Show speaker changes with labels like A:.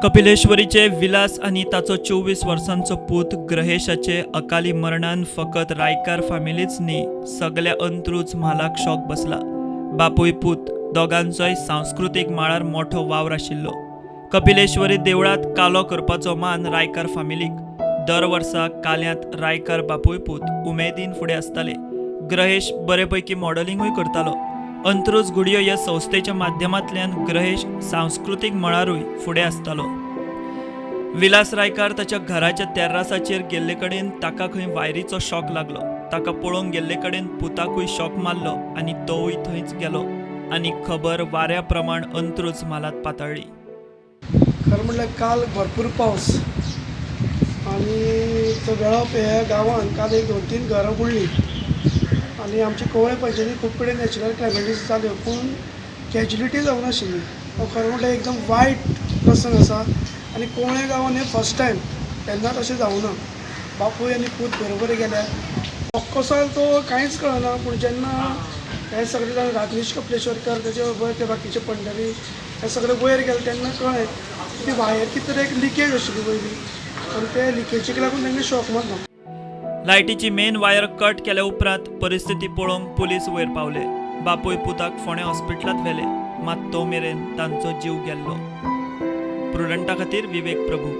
A: कपिलेश्वरीचे विलास आनी ताचो 24 वर्सांचो पूत ग्रहेशाचे अकाली मरणान फकत रायकार फामिलीच न्ही, सगल्या अंत्रुज म्हालाक शॉक बसला. बापूय पूत दोगांचोय सांस्कृतीक माळार मोठो वावर आशिल्लो. कपिलेश्वरी देवळांत कालो करपाचो मान रायकार फामिलीक. दर वर्सा काल्यांत रायकार बापूय पूत उमेदीन फुडें आसताले. ग्रहेश बरे पैकी मॉडलिंगूय करतालो. अंत्रुज घुडयो ह्या संस्थेच्या माध्यमांतल्यान ग्रहेश सांस्कृतीक मळारूय फुडें आसतालो. विलास रायकार ताच्या घराच्या तेर्रासाचेर गेल्ले कडेन ताका खंय वायरीचो शॉक लागलो. ताका पळोवंक गेल्ले कडेन पुताकूय शॉक मारलो आनी तोवूय थंयच गेलो आनी खबर वाऱ्या प्रमाण अंत्रुज म्हालांत पातळ्ळी.
B: खरें म्हणल्यार काल भरपूर पावस आनी तो वेळोप ह्या गांवांत काल 1 2 3 घरां बुडलीं आनी आमची कवळे पंचायतीन खूब कडेन नॅचरल क्लॅमिटीज जाल्यो, पूण कॅज्युलिटी जावंक नाशिल्ली. हो खरें म्हणल्यार एकदम वायट प्रसंग आसा आनी कवळे गांवांत हें फर्स्ट टायम, केन्नाच अशें जावना. बापूय आनी पूत बरोबर गेल्या, कसो आयलो तो कांयच कळना, पूण जेन्ना हे सगळे जाण राजनीश कपलेश्वरकर तेजे बरोबर ते बाकीचे पंडरी हे सगळे वयर गेले तेन्ना कळ्ळें ती वायर कितें तरी एक लिकेज आशिल्ली वयली आनी ते लिकेजीक लागून तांकां शॉक मारलो.
A: लायटीची मेन वायर कट केल्या उपरांत परिस्थिती पळोवंक पुलीस वयर पावले. बापूय पुताक फोंडें हॉस्पिटलांत व्हेले, मात तो मेरेन तांचो जीव गेल्लो. प्रुडंटा खातीर विवेक प्रभू.